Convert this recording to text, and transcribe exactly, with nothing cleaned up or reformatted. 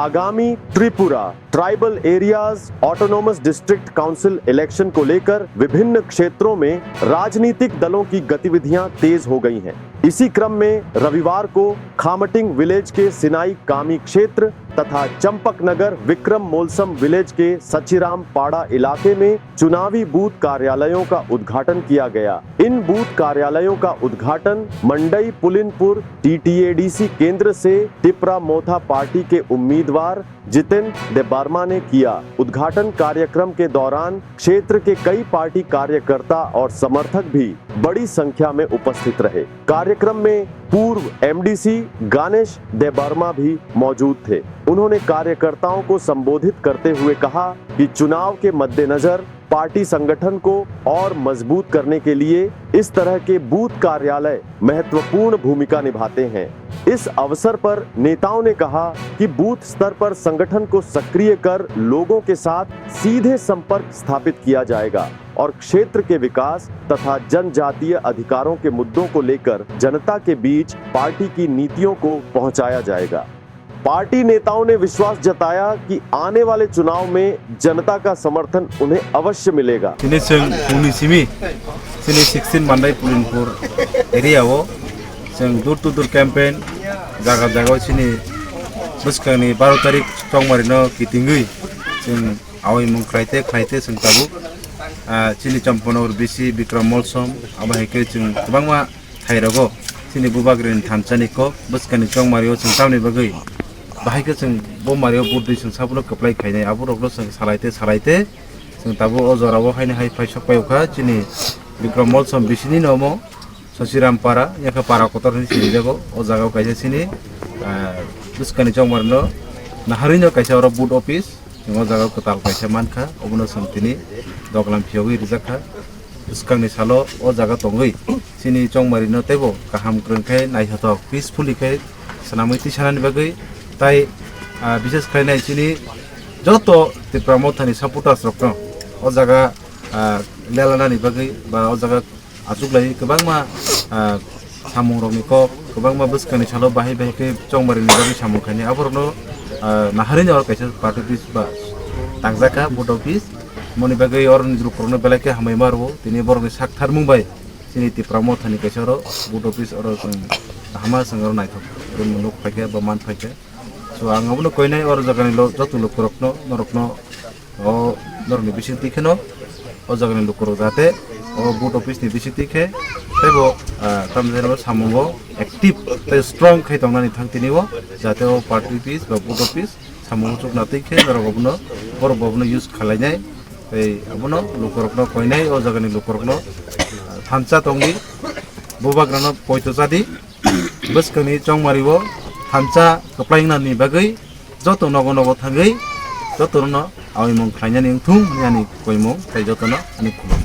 आगामी Tripura tribal areas autonomous district council election को लेकर विभिन्न क्षेत्रों में राजनीतिक दलों की गतिविधियां तेज हो गई हैं। इसी क्रम में रविवार को खामटिंग विलेज के सिनाई कामी क्षेत्र तथा चंपक नगर विक्रम मोलसम विलेज के सचिराम पाड़ा इलाके में चुनावी बूथ कार्यालयों का उद्घाटन किया गया। इन बूथ कार्यालयों का उद्घाटन मंडई पुलिनपुर टीटीएडीसी केंद्र से तिपरा मोथा पार्टी के उम्मीदवार जितेन देबार्मा ने किया। उद्घाटन कार्यक्रम के दौरान क्षेत्र के कई पार्टी कार्यकर्ता और समर्थक भी बड़ी संख्या में उपस्थित रहे। कार्यक्रम में पूर्व एमडीसी गानेश देबार्मा भी मौजूद थे। उन्होंने कार्यकर्ताओं को संबोधित करते हुए कहा कि चुनाव के मद्देनजर पार्टी संगठन को और मजबूत करने के लिए इस तरह के बूथ कार्यालय महत्वपूर्ण भूमिका निभाते हैं। इस अवसर पर नेताओं ने कहा कि बूथ स्तर पर संगठन को सक्रिय कर लोगों के साथ सीधे संपर्क स्थापित किया जाएगा और क्षेत्र के विकास तथा जनजातीय अधिकारों के मुद्दों को लेकर जनता के बीच पार्टी की नीतियों को पहुंचाया जाएगा। पार्टी नेताओं ने विश्वास जताया कि आने वाले चुनाव में जनता का समर्थन उन्हें अवश्य मिलेगा। Tini chwng phungni simi chini sixteen Mandai Pulinpur area o chwng door to door campaign jaga jaga o chini bwskangni baro tarik chongmari no kitingwi chwng awi mung khlaite khlaite chwng tabuk, ah, chini Champanagar B C Bikram Molsom abo hai khe chwng kwbangma thairogo chini Bubagrani thansa ni kok bwskangni chongmari o chwng tamni bagwi bahai khe chwng bo mari o budui chwng sabulo kwplai khainai abo rokno chwng salaite salaite chwng tabuk o jora o haino hai phai sok pai kha chini Bikram Molsom B C ni nomo Sasiram Para yakha para kotor hinwi sinijago o jaga o kaisa chini, ah, bwskangni chongmari no naharwi no kaisa oro booth office. Chwng o jaga kwtal kaisa mankha, obono chwng tini doglam phiyogwi rijak kha. Bwskangni salo o jaga tongwi chini chongmari no teibo kaham kwrwng khe naithothok peacefully khe swnamwi tisanani bagwi tai, ah, bishes khlainai chini joto Tipra Mothani supporters rokno o jaga, ah, lelanani bagwi ba o jaga achuklai kwbangma, ah, samungrokni kok, kwbangma bwskangni salo bahai bahai khe chongmarini bagwi samung khainai. Aborokno, ah, naharwi oro kaisa party office ba tangjak kha, vote office. Moni bagwi oroni lukurokno belai khe hambai ma rwo. Tini borokni sak tharmung bai chini Tipra Mothani kaisa oro vote office oro chwng kahama chwng oro naithok nuk phaikha ba man phaikha. So, ang abono koinai oro jagani lo-, joto lukurokno, norokno, o norokni bisingtwi kheno, o jagani lukurok jate o vote office ni bisingtwi khe teibo, ah, tamni jani bo samungo active tei strong khai tongnani thang tini o, jate o party office ba vote office samungo chukna twi khe norok abono, borok bo abono use khalainai. Tei abono lukurokno koinai, o jagani lukurokno, ah, thansa tongdi, bubagrano poito chadi. Bwskangni chongmari o thansa kwplai wngnani bagwi joto nogo nogo thangwi jotono awi mung khlainani wngthung hwnwi ani koimung tei jotono ani khulum.